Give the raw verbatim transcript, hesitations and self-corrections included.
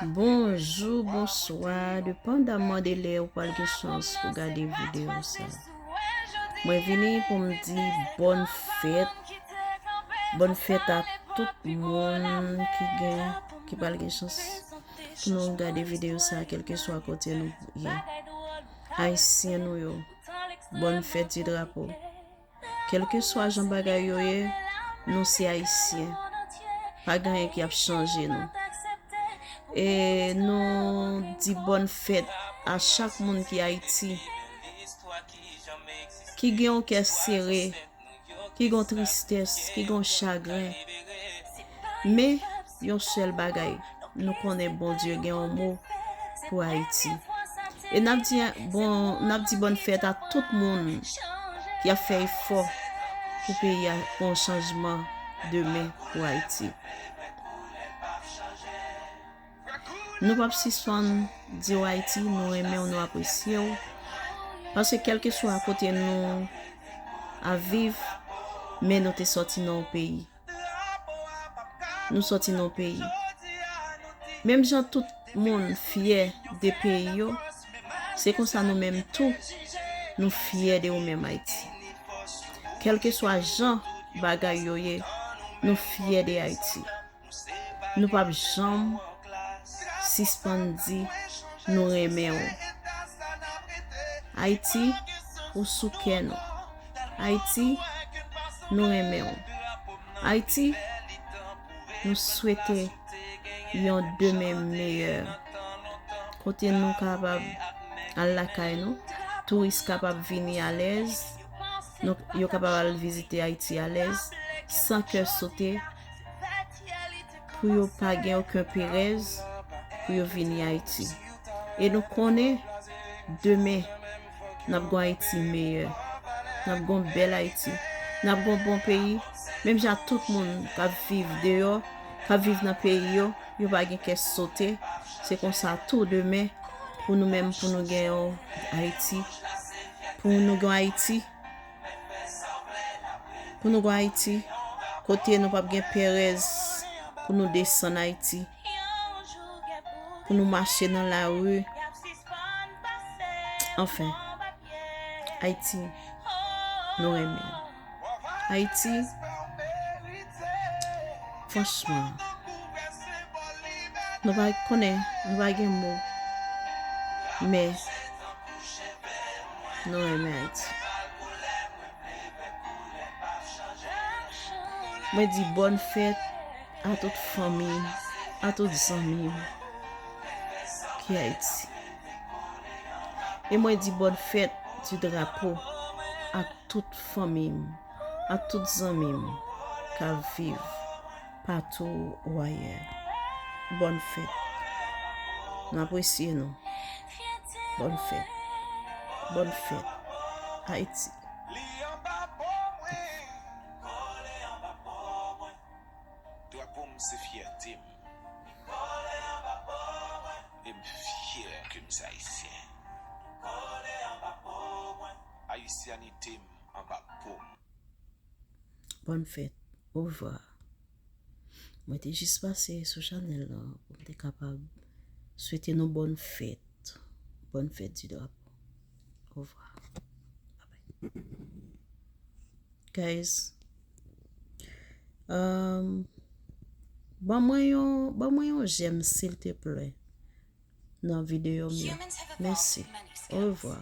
Bonjou, bonswa, depandaman de lè ou pral gen chans pou gade videyo sa. Mwen vini pou m di bòn fèt. Bòn fèt a tout moun ki gen, ki pral gen chans pou nou gade videyo sa, kèlkeswa kote nou ye. Ayisyen nou yo, bòn fèt di drapo. Kèlkeswa jan bagay yo ye, nou se Ayisyen. Pa gen anyen ki ap chanje nou. E nou di bòn fèt a chak moun ki Ayiti, ki gen yon kè sere, ki gen yon tristès, ki gen yon chagren. Men, yon sèl bagay, nou konnen Bondye gen yon mo pou Ayiti. E n ap di, bon, n ap di bòn fèt a tout moun ki ap fè efò pou peyi a, pou yon chanjman demen pou Ayiti. Nou p ap sispann di w Ayiti, nou renmen w, nou apresye w. Paske kèlkeswa kote nou ap viv, men nou te sòti nan yon peyi. Nou sòti nan yon peyi. Menm jan tout moun fyè de peyi yo, se konsa nou menm tou, nou fyè de ou menm Ayiti. Kèlkeswa jan bagay yo ye, nou fyè de Ayiti. Nou p ap janm sispann di nou renmen w. Ayiti, ou sou kè nou. Ayiti, nou renmen w. Ayiti, nou swete yon demen meyè. Kote nou kapab al lakay nou, touris kapab vini alèz, nou, yo kapab al vizite Ayiti alèz, san kè sote, pou yo pa gen okenn perèz, pou yo vini Ayiti. E nou konnen, demen, n ap gon Ayiti meyè. N ap gon bèl Ayiti. N ap gon bon peyi. Menm jan tout moun k ap viv deyò, k ap viv nan peyi yo, yo pa gen kè sote. Se konsa tou demen, pou nou menm, pou nou gen yon Ayiti, pou nou gen Ayiti, pou nou gen Ayiti, kote nou p ap gen perèz, pou nou desann Ayiti, pou nou mache nan lari. Anfen, Ayiti, nou renmen w. Ayiti, franchman, nou pa konnen, nou pa gen mo, men nou renmen Ayiti. Mwen di bòn fèt a tout fanmi m, a tout zanmi m ki Ayiti. E mwen di bòn fèt di drapo a tout fanmi m, a tout zanmi m k ap viv patou ou ayè. Bòn fèt. Nou apresye nou. Bòn fèt. Bòn fèt. Ayiti. Drapo m se fyète m. E m fyè ke m se ayisyen. Ayisyanite m anba po m. Bòn fèt. Ovwa. Mwen te jis pase sou chanèl lan pou m te kapab swete nou bòn fèt. Bòn fèt di drapo. Ovwa. Babay. Guys, um, ban mwen yon, ban mwen yon j'aime, silteplè, nan videyo m yo. Mèsi. Orevwa.